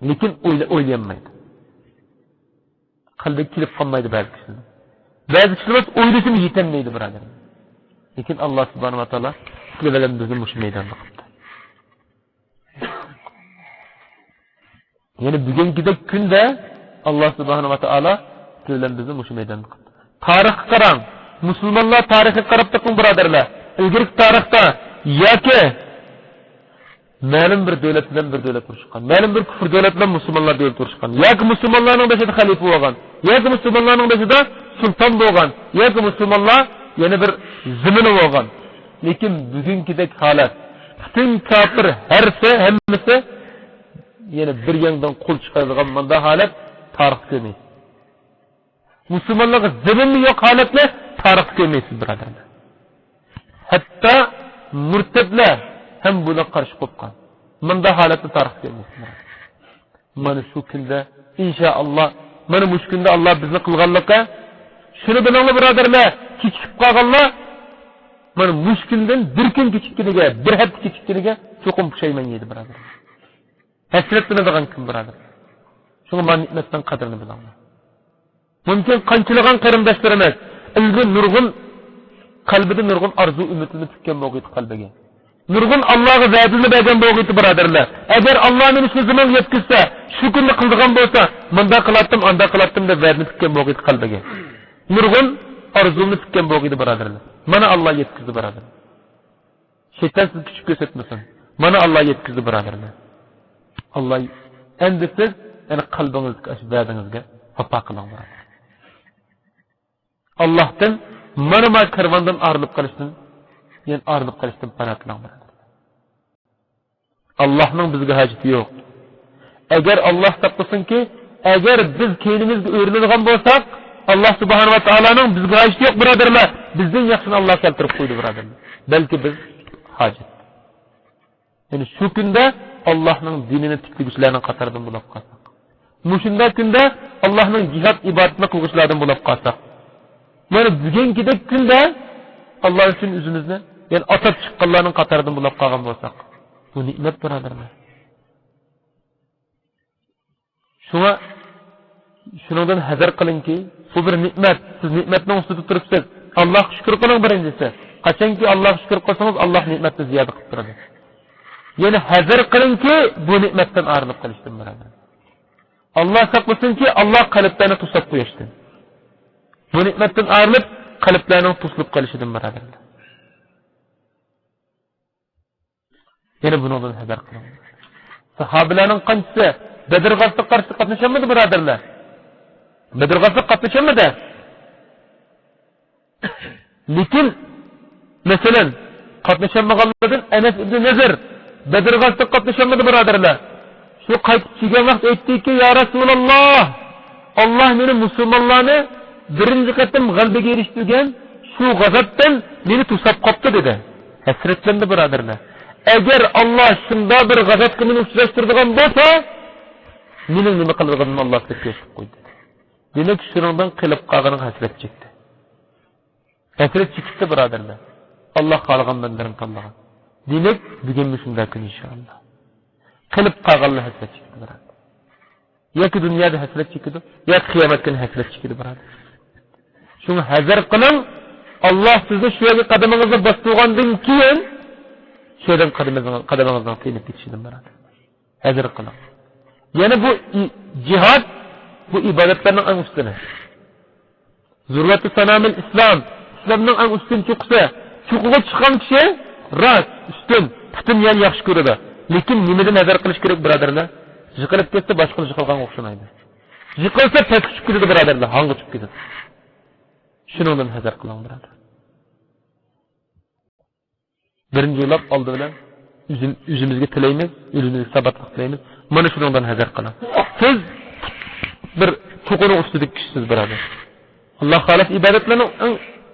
لېكىن ئويلا-، ئويلىيالمايدۇ. قەلبىگە كېلىپ قالمايدۇ بەزى كىشىلەر. بەزى كىشىلەر بولسا ئويلىسىمۇ يېتەلمەيدۇ، بۇرادەر. لېكىن ئاللا سۇبھانەھۇ ۋە تائالا سىلەر بىلەن بىزنى مۇشۇ مەيداندا قىلدى. يەنى بۈگۈنكىدەك كۈندە ئاللا سۇبھانەھۇ ۋە تائالا سىلەر بىلەن بىزنى مۇشۇ مەيداندا قىلدى. تارىخقا قاراڭ. مۇسۇلمانلار تارىخىغا قاراپ بېقىڭ، بۇرادەرلەر. ئىلگىرىكى تارىختا ياكى مەلۇم بىر دۆلەت بىلەن بىر دۆلەت ئۇرۇشقان، مەلۇم بىر كۇفر دۆلەت بىلەن مۇسۇلمانلار دۆلىتى ئۇرۇشقان، ياكى مۇسۇلمانلارنىڭ بېشىدا خەلىپە بولغان، ياكى مۇسۇلمانلارنىڭ بېشىدا سۇلتان بولغان، ياكى مۇسۇلمانلار يەنە بىر زېمىنى بولغان. لېكىن بۈگۈنكىدەك ھالەت، پۈتۈن كاپىر ھەرسى، ھەممىسى يەنە بىر يەڭدىن قول چىقىرىدىغان مۇنداق ھالەت تارىختا كۆرمەيسىز. مۇسۇلمانلارغا زېمىنمۇ يوق ھالەتنى تارىختا كۆرمەيسىز، بۇرادەرلەر. ھەتتا مۇرتەتلەر ھەم بۇنىڭغا قارشى قوپقان. مۇنداق ھالەتنى تارىختا كۆرمەيسىز، بۇرادەر. مانا شۇ كۈندە، ئىنشائاللا، مانا مۇشۇ كۈندە ئاللا بىزنى قىلغانلىقى، شۇنى بىلىڭلار، بۇرادەرلەر، كېچىكىپ قالغانلار، مانا مۇشۇ كۈندىن بىر كۈن كېچىككىنىگە، بىر ھەپتە كېچىككىنىگە چوقۇم پۇشايمان يەيدۇ، بۇرادەرلەر. ھەسرەتلىنىدىغان كۈن، بۇرادەر. شۇڭا مانا نېمەتنىڭ قەدرىنى بىلىڭلار. مۇمكىن، قانچىلىغان قېرىنداشلىرىمىز ئىلگىرى نۇرغۇن، قەلبىدە نۇرغۇن ئارزۇ-ئۈمىدلىرىنى پۈككەن بولغىيتى قەلبىگە. نۇرغۇن ئاللاغا ۋەدىلىرىنى بەرگەن بولغىيتى، بۇرادەرلەر. ئەگەر ئاللا مېنى شۇ زېمىنغا يەتكۈزسە، شۇ كۈندە قىلىدىغان بولسا، مۇنداق قىلاتتىم، ئانداق قىلاتتىم دەپ ۋەدىنى پۈككەن بولغىيتى قەلبىگە. نۇرغۇن ئارزۇلىرىنى پۈككەن بولغىيتى، بۇرادەرلەر. مانا ئاللا يەتكۈزدى، بۇرادەر. شەيتان سىزگە كۈچ كۆرسەتمىسۇن. مانا ئاللا يەتكۈزدى، بۇرادەرلەر. ئاللا، ئەمدى سىز، يەنى قەلبىڭىزدىكى ئاشۇ ۋەدىڭىزگە ۋاپا قىلىڭ، بۇرادەر. ئاللاھتىن مانا ما كارۋاندىن ئايرىلىپ قېلىشتىن، يەنى ئايرىلىپ قېلىشتىن پانا تىلەڭ، بۇرادەر. ئاللاھنىڭ بىزگە ھاجىتى يوق. ئەگەر ئاللاھ ساقلىسۇنكى، ئەگەر بىز كەينىمىزگە ئۆرۈلىدىغان بولساق، ئاللاھ سۇبھانەھۇ ۋە تائالانىڭ بىزگە ھاجىتى يوق، بۇرادەرلەر. بىزدىن ياخشىنى ئاللاھ كەلتۈرۈپ قويدى، بۇرادەرلەر. بەلكى بىز ھاجەت. يەنى شۇ كۈندە ئاللاھنىڭ دىنىنى تىكلىگۈچىلەرنىڭ قاتارىدىن بولاپ قالساق. مۇشۇنداق كۈندە ئاللاھنىڭ جىھاد ئىبادىتىنى قىلغۇچىلاردىن بولاپ قالساق. مانا بۈگۈنكىدەك كۈندە ئاللا ئۈچۈن ئۆزىمىزنى، يەنى ئاتاپ چىققانلارنىڭ قاتارىدىن بولاپ قالغان بولساق. بۇ نېمەت، بۇرادەرلەر. شۇڭا شۇنىڭدىن ھەزەر قىلىڭكى، بۇ بىر نېمەت، سىز نېمەتنىڭ ئۈستىدە تۇرۇپسىز. ئاللاھقا شۈكۈر قىلىڭ بىرىنچىسى. قاچانكى ئاللاھقا شۈكۈر قىلسىڭىز، ئاللاھ نېمەتنى زىيادە قىلىپ بېرىدۇ. يەنى ھەزەر قىلىڭكى، بۇ نېمەتتىن ئايرىلىپ قېلىشتىن، بۇرادەر. ئاللاھ ساقلىسۇنكى، ئاللاھ قەلبلەرنى توساپ قويۇشتىن. بۇ نېمەتتىن ئايرىلىپ، قەلبلەرنىڭ توسۇلۇپ قېلىشىدىن، بۇرادەرلەر. يەنە بۇنىڭدىن ھەزەر قىلىڭ. ساھابىلەرنىڭ قانچىسى بەدر غازىسىغا قارشى قاتنىشالمىدى، بۇرادەرلەر؟ بەدر غازىسىغا قاتنىشالمىدى. لېكىن، مەسىلەن، قاتنىشالمىغانلاردىن ئەنەس ئىبنى نەزىر بەدر غازىسىغا قاتنىشالمىدى، بۇرادەرلەر. شۇ قايتىپ كەلگەن ۋاقىت ئېيتتىكى، يا رەسۇلاللاھ، ئاللاھ مېنى مۇسۇلمانلارنى بىرىنچى قېتىم غەلىبىگە ئېرىشتۈرگەن شۇ غازاتتىن مېنى توساپ قاپتۇ، دېدى. ھەسرەتلەندى، بۇرادەرلەر. ئەگەر ئاللاھ شۇنداق بىر غازاتقا مېنى ئۇچراشتۇرىدىغان بولسا، مېنىڭ نېمە قىلىدىغىنىمنى ئاللاھ سىزگە كۆرسىتىپ قويدى. دېمەك، شۇنىڭدىن قېلىپ قالغىنىغا ھەسرەت چەكتى. ھەسرەت چېكىپتۇ، بۇرادەرلەر. ئاللاھ خالىغان بەندىلىرىنى تاللىغان. دېمەك، بۈگۈنمۇ شۇنداق كۈن، ئىنشائاللاھ. قېلىپ قالغانلار ھەسرەت چېكىدۇ، بۇرادەر. ياكى دۇنيادا ھەسرەت چېكىدۇ، ياكى قىيامەت كۈنى ھەسرەت چېكىدۇ، بۇرادەر. شۇڭا ھەزەر قىلىڭ، ئاللاھ سىزنى شۇ يەرگە قەدىمىڭىزنى باستۇرغاندىن كېيىن، شۇ يەردىن قەدىمىڭىزنىڭ، قەدىمىڭىزنىڭ تېيىلىپ كېتىشىدىن، بۇرادەر. ھەزەر قىلىڭ. يەنە بۇ ئى-، جىھاد، بۇ ئىبادەتلەرنىڭ ئەڭ ئۈستۈنى. زۇرۋەتۇ سانامىل ئىسلام، ئىسلامنىڭ ئەڭ ئۈستۈن چوققىسى. چوققىغا چىققان كىشى راست، ئۈستۈن، پۈتۈن يەرنى ياخشى كۆرىدۇ. لېكىن نېمىدىن ھەزەر قىلىش كېرەك، بۇرادەرلەر؟ يىقىلىپ كەتسە، باشقىلار يىقىلغانغا ئوخشىمايدۇ. يىقىلسا، پەسكە چۈشۈپ كېتىدۇ، بۇرادەرلەر، ھاڭغا چۈشۈپ كېتىدۇ. شۇنىڭدىن ھەزەر قىلىڭ، بۇرادەر. بىرىنچى يوللاپ ئالدى بىلەن ئۆزىم-، ئۆزىمىزگە تىلەيمىز، ئۆزىمىزگە ساباتلىق تىلەيمىز. مانا شۇنىڭدىن ھەزەر قىلىڭ. سىز بىر توقۇنىڭ ئۈستىدىكى كىشىسىز، بۇرادەر. ئاللاھ خالىسا ئىبادەتلەرنىڭ ئەڭ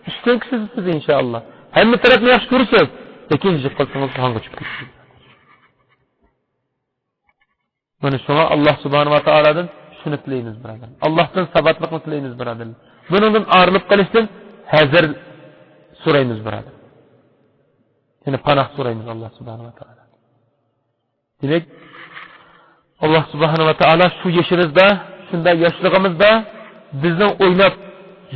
ئۈستۈنكىسىسىز سىز، ئىنشائاللاھ. ھەممە تەرەپنى ياخشى كۆرىسىز، لېكىن يىقىلسىڭىز ھاڭغا چۈشۈپ كېتىسىز. مانا شۇڭا ئاللاھ سۇبھانەھۇ ۋە تائالادىن شۇ شۇنى تىلەيمىز، بۇرادەر. ئاللاھتىن ساباتلىقنى تىلەيمىز، بۇرادەر. بۇنىڭدىن ئايرىلىپ قېلىشتىن ھەزەر سورايمىز، بۇرادەر. يەنى پاناھ سورايمىز ئاللاھ سۇبھانەھۇ ۋە تائالا. دېمەك، ئاللاھ سۇبھانەھۇ ۋە تائالا شۇ يېشىمىزدا، شۇنداق ياشلىقىمىزدا بىزنىڭ ئويناپ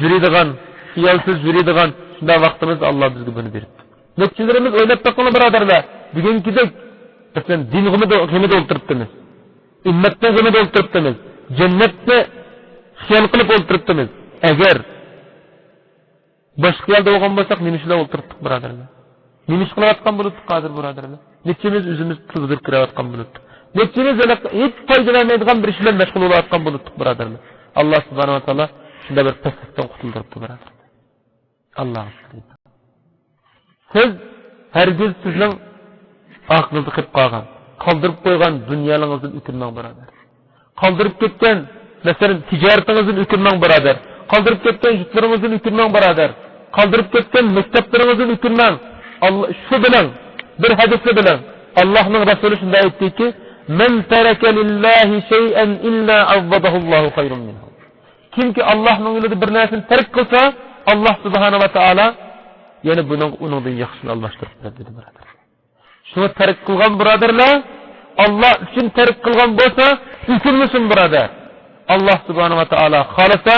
يۈرىدىغان، خىيالسىز يۈرىدىغان شۇنداق ۋاقتىمىزدا ئاللاھ بىزگە بۇنى بېرىپتۇ. نەچچىلىرىمىز ئويلاپ بېقىڭلار، بۇرادەرلەر. بۈگۈنكىدەك، مەسىلەن، دىن غېمىدە، غېمىدە ئولتۇرۇپتىمىز. ئۈممەتنىڭ غېمىدە ئولتۇرۇپتىمىز. جەننەتنى خىيال قىلىپ ئولتۇرۇپتىمىز. ئەگەر باشقا يەردە بولغان بولساق، نېمە ئىش بىلەن ئولتۇرۇپتۇق، بۇرادەرلەر؟ نېمە ئىش قىلىۋاتقان بولاتتۇق ھازىر، بۇرادەرلەر؟ نەچچىمىز ئۆزىمىز تۇزدۇرۇپ كىرىۋاتقان بولاتتۇق؟ نەچچىمىز ھېلىقى ھېچ پايدا بەرمەيدىغان بىر ئىش بىلەن مەشغۇل بولۇۋاتقان بولاتتۇق، بۇرادەرلەر؟ ئاللاھ سۇبھانەھۇ ۋە تائالا شۇنداق بىر پەسلىكتىن قۇتۇلدۇرۇپتۇ، بۇرادەرلەر. ئاللاھقا شۈكرى. سىز ھەرگىز سىزنىڭ ئاقىلدا قېلىپ قالغان، قالدۇرۇپ قويغان دۇنيالىرىڭىزدىن ئۆكۈنمەڭ، بۇرادەر. قالدۇرۇپ كەتكەن، مەسىلەن، تىجارىتىڭىزدىن ئۆكۈنمەڭ، بۇرادەر. قالدۇرۇپ كەتكەن يۇرتلىرىڭىزدىن ئۆكۈنمەڭ، بۇرادەر. قالدۇرۇپ كەتكەن مەكتەپلىرىڭىزدىن ئۆكۈنمەڭ. ئاللا، شۇ بىلەن، بىر ھەدىسنى بىلىڭ. ئاللاھنىڭ رەسۇلى شۇنداق ئېيتتىكى، مَنْ تَرَكَ لِلَّهِ شَيْئًا إِلَّا عَوَّضَهُ اللَّهُ خَيْرًا مِنْهُ. كىمكى ئاللاھنىڭ يولىدا بىر نەرسىنى تەرك قىلسا، ئاللاھ سۇبھانەھۇ ۋە تائالا يەنە بۇنىڭ، ئۇنىڭدىن ياخشىسىنى ئالماشتۇرۇپ بېرىدۇ، دېدى، بۇرادەر. شۇڭا تەرك قىلغان بۇرادەرلەر، ئاللاھ ئۈچۈن تەرك قىلغان بولسا، ئۆكۈنمىسۇن، بۇرادەر. ئاللاھ سۇبھانەھۇ ۋە تائالا خالىسا،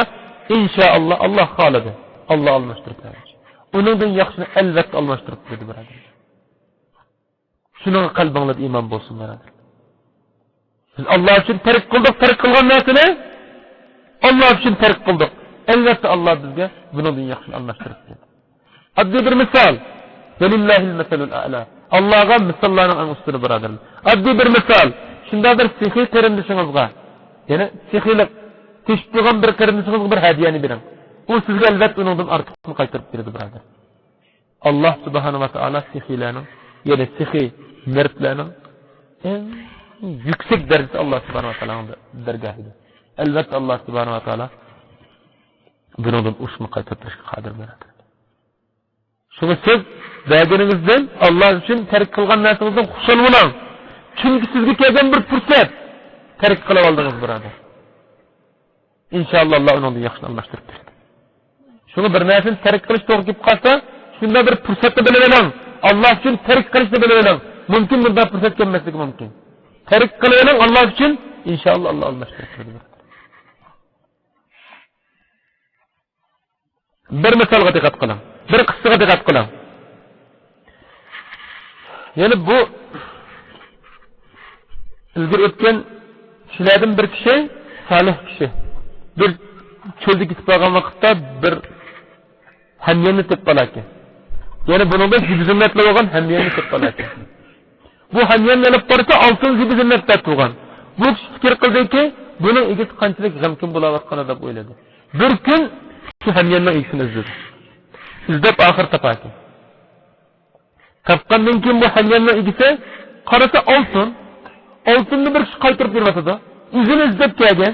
ئىنشائاللاھ، ئاللاھ خالىدى، ئاللاھ ئالماشتۇرۇپ بېرىدۇ. ئۇنىڭدىن ياخشىنى ئەلۋەتتە ئالماشتۇرۇپ بېرىدۇ، بۇرادەر. شۇنىڭغا قەلبىڭلاردا ئىمان بولسۇن، بۇرادەر. بىز ئاللاھ ئۈچۈن تەرك قىلدۇق، تەرك قىلغان نەرسىنى ئاللاھ ئۈچۈن تەرك قىلدۇق. ئەلۋەتتە، ئاللاھ بىزگە بۇنىڭدىن ياخشىنى ئالماشتۇرۇپ بېرىدۇ. ئاددىي بىر مىسال. وَلِلَّهِ الْمَثَلُ الْأَعْلَى. ئاللاھقا مىساللارنىڭ ئەڭ ئۈستۈنى، بۇرادەرلەر. ئاددىي بىر مىسال. شۇنداق بىر سېخىي قېرىندىشىڭىزغا، يەنى سېخىيلىق تېشىپ تۇرغان بىر قېرىندىشىڭىزغا بىر ھەدىيەنى بېرىڭ. ئۇ سىزگە ئەلۋەتتە ئۇنىڭدىن ئارتۇقنى قايتۇرۇپ بېرىدۇ، بۇرادەر. ئاللاھ سۇبھانەھۇ ۋە تائالا سېخىيلارنىڭ، يەنى سېخىي مەردلەرنىڭ ئەڭ يۈكسەك دەرىجىسى ئاللاھ سۇبھانەھۇ ۋە تائالانىڭ دەرگاھىدا. ئەلۋەتتە، ئاللاھ سۇبھانەھۇ ۋە تائالا بۇنىڭدىن ئۇرۇشنى قايتۇرۇپ بېرىشكە قادىر، بۇرادەر. شۇڭا سىز بەرگىنىڭىزدىن، ئاللاھ ئۈچۈن تەرك قىلغان نەرسىڭىزدىن خۇشال بولۇڭ. چۈنكى سىزگە كەلگەن بىر پۇرسەت، تەرك قىلىۋالدىڭىز، بۇرادەر. ئىنشائاللاھ، ئاللاھ ئۇنىڭدىن ياخشىنى ئالماشتۇرۇپ بېرىدۇ. شۇڭا بىر نەرسىنى تەرك قىلىش توغرا كېلىپ قالسا، شۇنداق بىر پۇرسەتنى بىلىۋېلىڭ. ئاللاھ ئۈچۈن تەرك قىلىشنى بىلىۋېلىڭ. مۇمكىن، بۇنداق پۇرسەت كەلمەسلىكى مۇمكىن. تەرك قىلىۋېلىڭ ئاللاھ ئۈچۈن، ئىنشائاللاھ، ئاللاھ ئالماشتۇرۇپ بېرىدۇ. بىر مىسالغا دىققەت قىلىڭ. بىر قىسسىغا دىققەت قىلىڭ. يەنى بۇ ئىلگىرى ئۆتكەن كىشىلەردىن بىر كىشى، سالىھ كىشى، بىر چۆلدە كېتىپ بارغان ۋاقىتتا بىر ھەمياننى تېپىپ قالاركەن. يەنى بۇنىڭدا زىبۇ-زىننەتلەر بولغان ھەمياننى تېپىپ قالاركەن. بۇ ھەمياننى ئېلىپ بارسا، ئالتۇن زىبۇ-زىننەت بار تۇرغان. بۇ كىشى پىكىر قىلدىكى، بۇنىڭ ئىگىسى قانچىلىك غەمكىن بولاۋاتقان دەپ ئويلىدى. بىر كۈن شۇ ھەمياننىڭ ئىگىسىنى ئىزدىدى. ئىزدەپ ئاخىرى تاپاركەن. تاپقاندىن كېيىن بۇ ھەمياننىڭ ئىگىسى قارىسا ئالتۇن. ئالتۇننى بىر كىشى قايتۇرۇپ بېرىۋاتىدۇ. ئۆزىنى ئىزدەپ كەلگەن.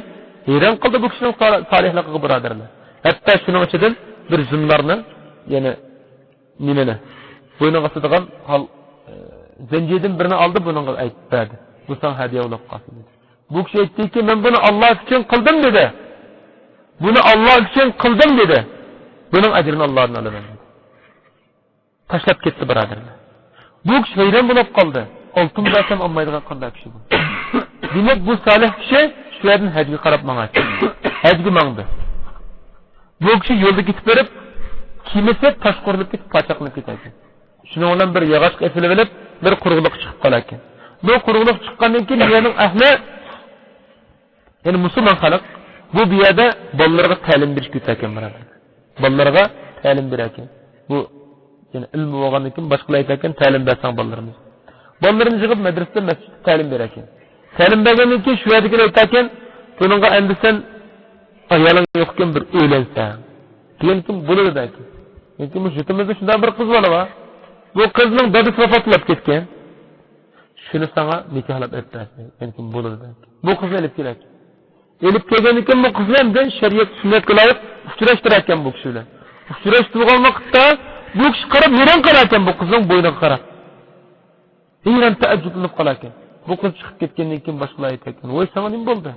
ھەيران قالدى بۇ كىشىنىڭ سال-، سالىھلىقىغا، بۇرادەرلەر. ھەتتا شۇنىڭ ئىچىدىن بىر زىننارنى، يەنى نېمىنى، بوينىغا ئاسىدىغان ھال، ئى، زەنجىردىن بىرنى ئالدى، بۇنىڭغا ئېيتىپ بەردى. بۇ ساڭا ھەدىيە بولۇپ قالسۇن، دېدى. بۇ كىشى ئېيتتىكى، مەن بۇنى ئاللاھ ئۈچۈن قىلدىم، دېدى. بۇنى ئاللاھ ئۈچۈن قىلدىم، دېدى. بۇنىڭ ئەجرىنى ئاللاھتىن ئالىمەن، دېدى. تاشلاپ كەتتى، بۇرادەرلەر. بۇ كىشى ھەيران بولۇپ قالدى. ئالتۇن بەرسەم ئالمايدىغان قانداق كىشى بۇ؟ دېمەك، بۇ سالىھ كىشى شۇ يەردىن ھەجگە قاراپ ماڭاتتى. ھەجگە ماڭدى. بۇ كىشى يولدا كېتىپ بېرىپ، كېمىسى تاشقا ئۇرۇلۇپ كېتىپ، پاچاقلىنىپ كېتەتتى. شۇنىڭ بىلەن بىر ياغاچقا ئېسىلىۋېلىپ، بىر قۇرۇقلۇققا چىقىپ قالاركەن. بۇ قۇرۇقلۇققا چىققاندىن كېيىن، بۇ يەرنىڭ ئەھلى، يەنى مۇسۇلمان خەلق، بۇ، بۇ يەردە بالىلىرىغا تەلىم بېرىشكە ئۆتەركەن، بۇرادەر. بالىلىرىغا تەلىم بېرەركەن. بۇ، يەنى ئىلمى بولغاندىن كېيىن باشقىلار ئېيتاركەن، تەلىم بەرسەڭ بالىلىرىمىزغا. بالىلىرىنى يىغىپ مەدرىسىدە، مەسچىتتە تەلىم بېرەركەن. تەلىم بەرگەندىن كېيىن شۇ يەردىكىلەر ئېيتاركەن، بۇنىڭغا ئەمدى سەن ئايالىڭ يوقكەن بىر ئۆيلەنسەڭ. دېگەنكىن بولىدۇ دەيكەن. لېكىن بۇ يۇرتىمىزدا شۇنداق بىر قىز بالا بار. بۇ قىزنىڭ دادىسى ۋاپاتلاپ كەتكەن. شۇنى ساڭا نىكاھلاپ ئېلىپ بەرسەي، يەنى بولىدۇ دەيكەن. بۇ قىزنى ئېلىپ كېلەركەن. ئېلىپ كەلگەندىن كېيىن بۇ قىزنى ئەمدى شەرىئەت سۈننەتكە لايىق ئۇچراشتۇراركەن بۇ كىشى بىلەن. ئۇچراشتۇرغان ۋاقىتتا بۇ كىشى قاراپ ھەيران قالاركەن بۇ قىزنىڭ بوينىغا قاراپ. ھەيران، تەئەججۈپلىنىپ قالاركەن. بۇ قىز چىقىپ كەتكەندىن كېيىن باشقىلار ئېيتاركەن، ۋاي، ساڭا نېمە بولدى؟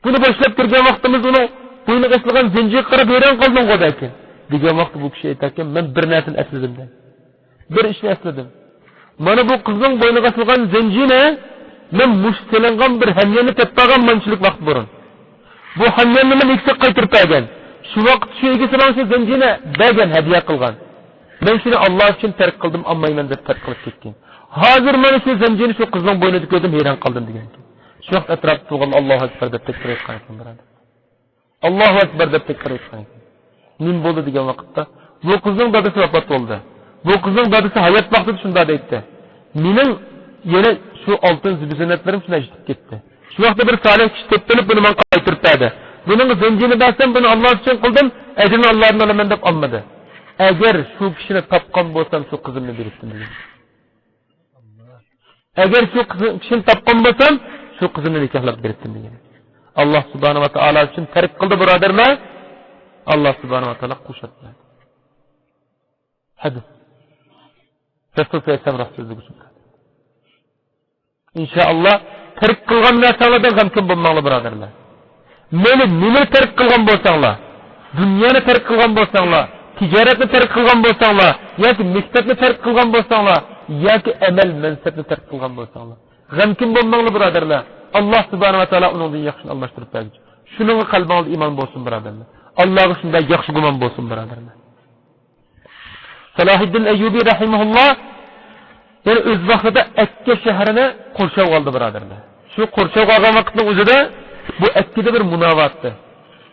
بۇنى باشلاپ كىرگەن ۋاقتىمىز ئۇنىڭ بوينىغا ئېسىلغان زەنجىرگە قاراپ ھەيران قالدىڭغۇ بەلكىم، دېگەن ۋاقىتتا بۇ كىشى ئېيتاركەن، مەن بىر نەرسىنى ئەسلىدىم دەيدۇ. بىر ئىشنى ئەسلىدىم. مانا بۇ قىزنىڭ بوينىغا ئېسىلغان زەنجىرنى مەن مۇشۇ سېلىنغان بىر ھەمياننى تېپىپ بەرگەن مانچىلىك ۋاقىت بۇرۇن. بۇ ھەمياننى مەن ئىگىسىگە قايتۇرۇپ بەرگەن. شۇ ۋاقىت شۇ ئىگىسى ماڭا شۇ زەنجىرنى بەرگەن، ھەدىيە قىلغان. مەن شۇنى ئاللا ئۈچۈن تەرك قىلدىم، ئالمايمەن دەپ تەرك قىلىپ كەتكەن. ھازىر مانا شۇ زەنجىرنى شۇ قىزنىڭ بوينىدا كۆردۈم، ھەيران قالدىم دېگەن. شۇ ۋاقىت ئەتراپتا تۇرغان ئاللاھۇ ئەكبەر دەپ تەكبىر ئېيتقان ئىكەن، بۇرادەر. ئاللاھۇ ئەكبەر دەپ تەكبىر ئېيتقان ئىكەن. نېمە بولدى دېگەن ۋاقىتتا، بۇ قىزنىڭ دادىسى ۋاپات بولدى. بۇ قىزنىڭ دادىسى ھايات ۋاقتىدا شۇنداق دەيتتى. مېنىڭ يەنە شۇ ئالتۇن زىبۇ زىننەتلىرىم شۇنداق يىتىپ كەتتى. شۇ ۋاقىتتا بىر سالىھ كىشى تېپىپ كېلىپ بۇنى ماڭا قايتۇرۇپ بەردى. بۇنىڭغا زەنجىرنى بەرسەم، بۇنى ئاللا ئۈچۈن قىلدىم، ئەجرىنى ئاللادىن ئالىمەن دەپ ئالمىدى. ئەگەر شۇ كىشىنى تاپقان بولسام، شۇ قىزىمنى بېرىتتىم دېگەن. ئەگەر شۇ قىز-، كىشىنى تاپقان بولسام، شۇ قىزىمنى نىكاھلاپ بېرىتتىم دېگەن. ئاللا سۇبھانەھۇ ۋە تائالا ئۈچۈن تەرك قىلدى، بۇرادەرلەر. ئاللا سۇبھانەھۇ ۋە تائالا قوشۇپ بەردى. ھەدىس. رەسۇل سەللەللاھۇ ئەلەيھى ۋەسەللەم راست سۆزلىگۈچى. ئىنشائاللا، تەرك قىلغان نەرسەڭلاردىن غەمكىن بولماڭلار، بۇرادەرلەر. مەيلى نېمىنى تەرك قىلغان بولساڭلار، دۇنيانى تەرك قىلغان بولساڭلار، تىجارەتنى تەرك قىلغان بولساڭلار، ياكى مەكتەپنى تەرك قىلغان بولساڭلار، ياكى ئەمەل مەنسەپنى تەرك قىلغان بولساڭلار، غەمكىن بولماڭلار، بۇرادەرلەر. ئاللا سۇبھانەھۇ ۋە تائالا ئۇنىڭدىن ياخشىنى ئالماشتۇرۇپ بەرگۈچى. شۇنىڭغا قەلبىڭىزدە ئىمان بولسۇن، بۇرادەرلەر. ئاللاغا شۇنداق ياخشى گۇمان بولسۇن، بۇرادەرلەر. سالاھىددىن ئەييۇبى رەھىمەھۇللا يەنە ئۆز ۋاقتىدا ئەككە شەھىرىنى قورشاۋغا ئالدى، بۇرادەرلەر. شۇ قورشاۋغا ئالغان ۋاقىتنىڭ ئۆزىدە بۇ ئەككىدە بىر مۇنا بارتى.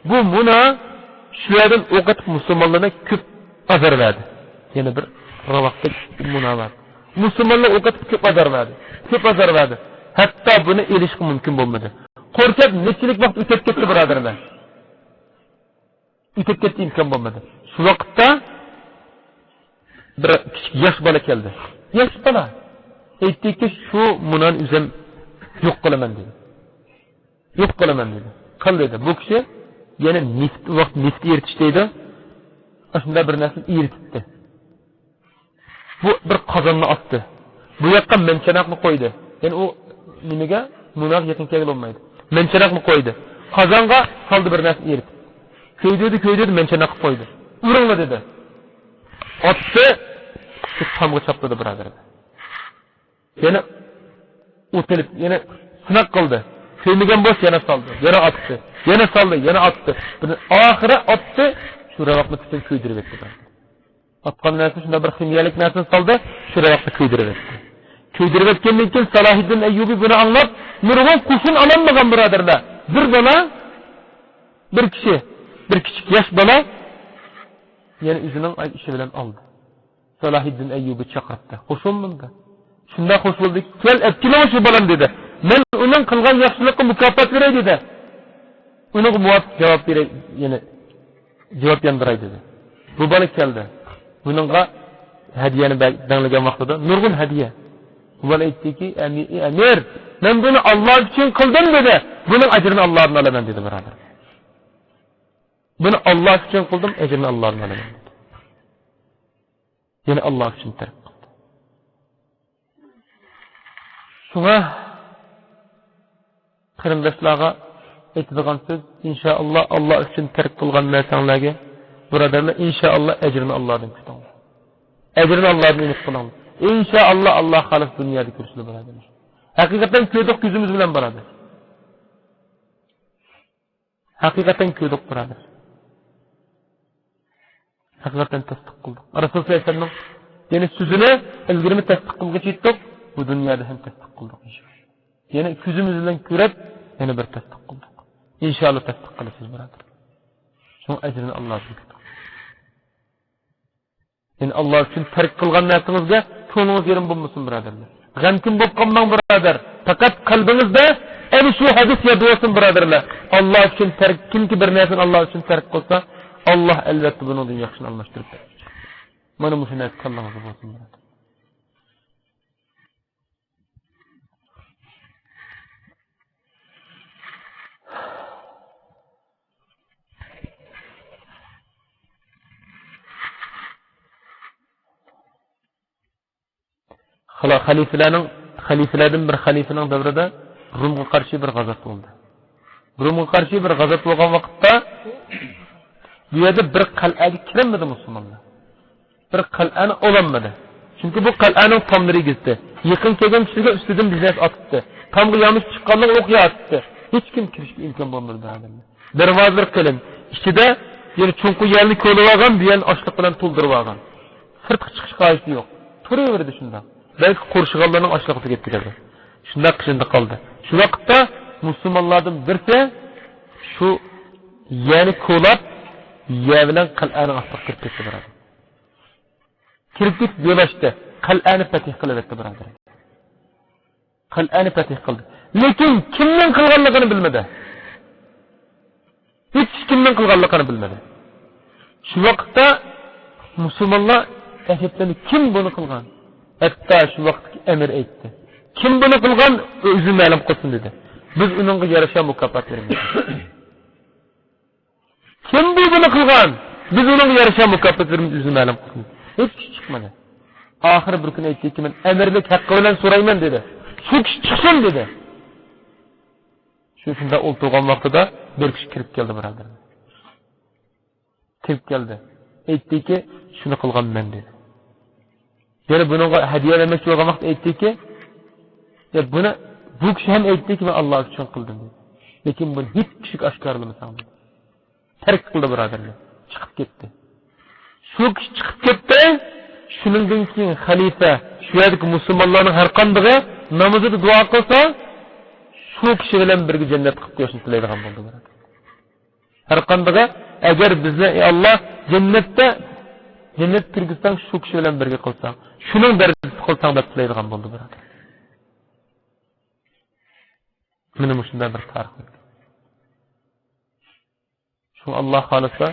بۇ مۇنا شۇ يەردىن ئوق ئېتىپ مۇسۇلمانلارنى كۆپ ئازار بەردى. يەنە بىر راۋاقتا مۇنا بار. مۇسۇلمانلار ئوق ئېتىپ كۆپ ئازار بەردى. كۆپ ئازار بەردى. ھەتتا بۇنى ئېلىشقا مۇمكىن بولمىدى. قورشاپ نەچچىلىك ۋاقىت ئۆتۈپ كەتتى، بۇرادەرلەر. ئۆتۈپ كەتتى، ئىمكان بولمىدى. شۇ ۋاقىتتا بىر كىچىك ياش بالا كەلدى. ياش بالا. ئېيتتىكى، شۇ مۇنانى ئۆزۈم يوق قىلىمەن دېدى. يوق قىلىمەن دېدى. قىل دېدى. بۇ كىشى يەنە نېفىت، ۋاقىت نېفىت ئېرىتىش دەيدۇ. ئاشۇنداق بىر نەرسىنى ئېرىتىپتۇ. بۇ بىر قازاننى ئاتتى. بۇ ياققا مەنچەنەقنى قويدى. يەنى ئۇ نېمىگە؟ مۇناغا يېقىن كەلگىلى بولمايدۇ. مەنچەنەقنى قويدى. قازانغا سالدى بىر نەرسىنى ئېرىتىپ. كۆيدۈردى، كۆيدۈردى، مەنچەنەققە قويدى. ئۇرۇڭلار دېدى. ئاتتى، شۇ تامغا چاپلىدى، بۇرادەر. يەنە ئوت ئېلىپ، يەنە سىناق قىلدى. كۆيمىگەن بولسا يەنە سالدى، يەنە ئاتتى، يەنە سالدى، يەنە ئاتتى. بىر ئاخىرى ئاتتى، شۇ راۋاقنى پۈتۈن كۆيدۈرۈپ ئەتتى. ئاتقان نەرسە شۇنداق بىر خىمىيەلىك نەرسىنى سالدى، شۇ راۋاقنى كۆيدۈرۈپ ئەتتى. كۆيدۈرۈپ ئەتكەندىن كېيىن سالاھىددىن ئەييۇبى بۇنى ئاڭلاپ، نۇرغۇن قوشۇن ئالالمىغان، بۇرادەرلەر. بىر بالا، بىر كىشى، بىر كىچىك ياش بالا يەنە ئۆزىنىڭ ئىشى بىلەن ئالدى. سالاھىددىن ئەييۇبى چاقىرتتى. خوش بولمىدى. شۇنداق خوش بولدىكى، كەل، ئەپكىلىڭ شۇ بالامنى دېدى. مەن ئۇنىڭ قىلغان ياخشىلىققا مۇكاپات بېرەي دېدى. ئۇنىڭغا مۇۋاپىق جاۋاب بېرەي، يەنى جاۋاب ياندۇراي دېدى. بۇ بالا كەلدى. بۇنىڭغا ھەدىيەنى بەر-، دەڭلىگەن ۋاقتىدا نۇرغۇن ھەدىيە. بۇ بالا ئېيتتىكى، ئەمى-، ئەمىر، مەن بۇنى ئاللا ئۈچۈن قىلدىم دېدى. بۇنىڭ ئەجرىنى ئاللادىن ئالىمەن دېدى، بۇرادەر. بۇنى ئاللا ئۈچۈن قىلدىم، ئەجرىنى ئاللادىن ئالىمەن دېدى. يەنى ئاللا ئۈچۈن تەرك قىلدى. شۇڭا قېرىنداشلارغا ئېيتىدىغان سۆز، ئىنشائاللا، ئاللا ئۈچۈن تەرك قىلغان نەرسەڭلەرگە، بۇرادەرلەر، ئىنشائاللا، ئەجرىنى ئاللادىن كۈتۈڭلار. ئەجرىنى ئاللادىن ئۈمىد قىلىڭلار. ئىنشائاللا، ئاللا خالىسا دۇنيادا كۆرۈشىلى، بۇرادەرلەر. ھەقىقەتەن كۆردۇق، كۆزىمىز بىلەن، بۇرادەر. ھەقىقەتەن كۆردۇق، بۇرادەر. ھەقىقەتەن تەستىق قىلدۇق. رەسۇل سەللەللاھۇ ئەلەيھى ۋەسەللەمنىڭ يەنى سۆزىنى ئىلگىرىمۇ تەستىق قىلغۇچە يەتتۇق. بۇ دۇنيادا ھەم تەستىق قىلدۇق، ئىنشائاللا. يەنى كۆزىمىز بىلەن كۆرۈپ، يەنە بىر تەستىق قىلدۇق. ئىنشائاللا تەستىق قىلىسىز، بۇرادەر. شۇنىڭ ئەجرىنى ئاللا بېرىدۇ. يەنى ئاللا ئۈچۈن تەرك قىلغان نەرسىڭىزگە كۆڭلىڭىز يېرىم بولمىسۇن، بۇرادەرلەر. غەمكىن بولۇپ قالماڭ، بۇرادەر. پەقەت قەلبىڭىزدە ئەنە شۇ ھەدىس ياد بولسۇن، بۇرادەرلەر. ئاللا ئۈچۈن تەرك، كىمكى بىر نەرسىنى ئاللا ئۈچۈن تەرك قىلسا، ئاللا ئەلۋەتتە بۇنىڭدىن ياخشىنى ئالماشتۇرۇپ بېرىدۇ. مانا مۇشۇ نەرسە كاللاڭىزدا بولسۇن، بۇرادەر. خەلىپىلەرنىڭ، خەلىپىلەردىن بىر خەلىپىنىڭ دەۋرىدە رومغا قارشى بىر غازات بولدى. رومغا قارشى بىر غازات بولغان ۋاقىتتا بۇ يەردە بىر قەلئەگە كىرەلمىدى مۇسۇلمانلار. بىر قەلئەنى ئالالمىدى. چۈنكى بۇ قەلئەنىڭ تاملىرى ئېگىزدى. يېقىن كەلگەن كىشىلەرگە ئۈستىدىن بىر نەرسە ئاتتى. تامغا يامۇشۇپ چىققانلىقى ئوق ياتتى. ھېچكىم كىرىشكە ئىمكان بولمىدى بۇ ئادەملەر. دەرۋازىلىرى قېلىن. ئىچىدە يەنە چوڭقۇر يەرنى كولىۋالغان، بۇ يەرنى ئاشلىق بىلەن تولدۇرۇۋالغان. سىرتقا چىقىش قائىدىسى يوق. تۇرۇۋېرىدى شۇنداق. بەلكى قورشىغانلارنىڭ ئاشلىقى تۈگەپ كېتىدۇ. شۇنداق قىلىشىدا قالدى. شۇ ۋاقىتتا مۇسۇلمانلاردىن بىرسى شۇ يەرنى كولاپ، يەر بىلەن قەلئەنىڭ ئاستىغا كىرىپ كەتتى، بۇرادەر. كىرىپ كېتىپ يول ئاچتى. قەلئەنى پەتھ قىلىۋەتتى، بۇرادەر. قەلئەنى پەتھ قىلدى. لېكىن كىمنىڭ قىلغانلىقىنى بىلمىدى. ھېچ كىمنىڭ قىلغانلىقىنى بىلمىدى. شۇ ۋاقىتتا مۇسۇلمانلار ئەجەبلەندى، كىم بۇنى قىلغان؟ ھەتتا شۇ ۋاقىتتىكى ئەمىر ئېيتتى، كىم بۇنى قىلغان، ئۆزى مەلۇم قىلسۇن، دېدى. بىز ئۇنىڭغا يارىشا مۇكاپات بېرىمىز. كىم بۇ بۇنى قىلغان؟ بىز ئۇنىڭغا يارىشا مۇكاپات بېرىمىز، ئۆزى مەلۇم قىلسۇن. ھېچ كىشى چىقمىدى. ئاخىرى بىر كۈنى ئېيتتىكى، مەن ئەمىرلىك ھەققى بىلەن سورايمەن، دېدى. شۇ كىشى چىقسۇن، دېدى. شۇ شۇنداق ئولتۇرغان ۋاقتىدا بىر كىشى كىرىپ كەلدى، بۇرادەر. كىرىپ كەلدى. ئېيتتىكى، شۇنى قىلغان مەن، دېدى. يەنە بۇنىڭغا ھەدىيە بەرمەكچى بولغان ۋاقىتتا ئېيتتىكى، يا بۇنى، بۇ كىشى ھەم ئېيتتىكى، مەن ئاللا ئۈچۈن قىلدىم، دېدى. لېكىن بۇنى ھېچ كىشىگە ئاشكارىلىمىساڭ، دېدى. تەرك قىلدى، بۇرادەرلەر. چىقىپ كەتتى. شۇ كىشى چىقىپ كەتتى. شۇنىڭدىن كېيىن خەلىپە، شۇ يەردىكى مۇسۇلمانلارنىڭ ھەر قاندىقى نامىزىدا دۇئا قىلسا، شۇ كىشى بىلەن بىرگە جەننەتتە قىلىپ قويۇشنى تىلەيدىغان بولدى، بۇرادەر. ھەر قاندىقى، ئەگەر بىزنى، ئەي ئاللا، جەننەتتە، جەننەتكە كىرگۈزسەڭ، شۇ كىشى بىلەن بىرگە قىلساڭ، شۇنىڭ دەرىجىسىدە قىلساڭ، دەپ تىلەيدىغان بولدى، بۇرادەر. مانا مۇشۇنداق بىر تارىخ ئۆتكەن. شۇڭا ئاللا خالىسا،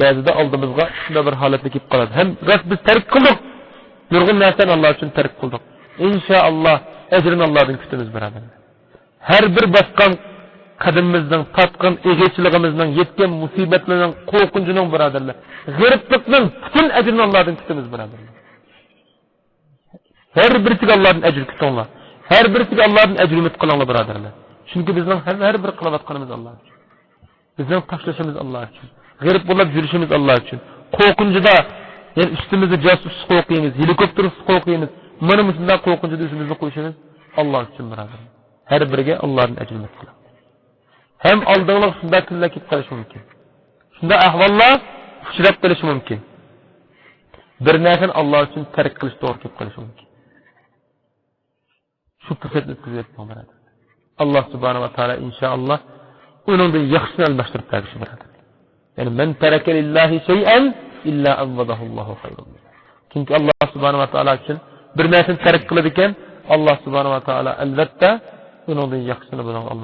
بەزىدە ئالدىمىزغا شۇنداق بىر ھالەتلەر كېلىپ قالىدۇ. ھەم راست بىز تەرك قىلدۇق. نۇرغۇن نەرسىلەرنى ئاللا ئۈچۈن تەرك قىلدۇق. ئىنشائاللا، ئەجرىنى ئاللادىن كۈتىمىز، بۇرادەرلەر. ھەر بىر باسقان قەدىمىمىزنىڭ، تارتقان ئېغىرچىلىقىمىزنىڭ، يەتكەن مۇسىبەتلەرنىڭ، قورقۇنچىنىڭ، بۇرادەرلەر، غېرىبلىقنىڭ پۈتۈن ئەجرىنى ئاللادىن كۈتىمىز، بۇرادەرلەر. ھەر بىرسىگە ئاللادىن ئەجىر كۈتۈڭلار. ھەر بىرسىگە ئاللادىن ئەجىر ئۈمىد قىلىڭلار، بۇرادەرلەر. چۈنكى بىزنىڭ ھەر، ھەر بىر قىلىۋاتقىنىمىز ئاللا ئۈچۈن. بىزنىڭ تاشلىشىمىز ئاللا ئۈچۈن. غېرىب بولۇپ يۈرۈشىمىز ئاللا ئۈچۈن. قورقۇنچىدا، يەنى ئۈستىمىزدە جاسۇسلۇق ئوقۇيمىز، گېلىكوپتېر ئوقۇيمىز. مانا مۇشۇنداق قورقۇنچىدا ئۆزىمىزنى قويۇشىمىز ئاللا ئۈچۈن، بۇرادەرلەر. ھەر بىرىگە ئاللادىن ئەجىر ئۈمىد قىلىڭ. ھەم ئالدىڭلار شۇنداق كۈنلەر كېلىپ قېلىشى مۇمكىن. شۇنداق ئەھۋاللار ئۇچراپ قېلىشى مۇمكىن. بىر نەرسىنى ئاللا ئۈچۈن تەرك قىلىش توغرا كېلىپ قېلىشى مۇمكىن. شۇ پۇرسەتنى ئۆتكۈزۈۋېتىڭ، بۇرادەر. ئاللا سۇبھانەھۇ ۋە تائالا ئىنشائاللا ئۇنىڭدىن ياخشىسىنى ئالماشتۇرۇپ بەرگۈچى، بۇرادەر. يەنى، مەن تەرەكە لىللاھى شەيئەن ئىللا ئەۋۋەدەھۇللاھۇ خەيرۇن مىنھۇ. كىمكى ئاللا سۇبھانەھۇ ۋە تائالا ئۈچۈن بىر نەرسىنى تەرك قىلىدىكەن، ئاللا سۇبھانەھۇ ۋە تائالا ئەلۋەتتە ئۇنىڭدىن ياخشىسىنى بۇنىڭغا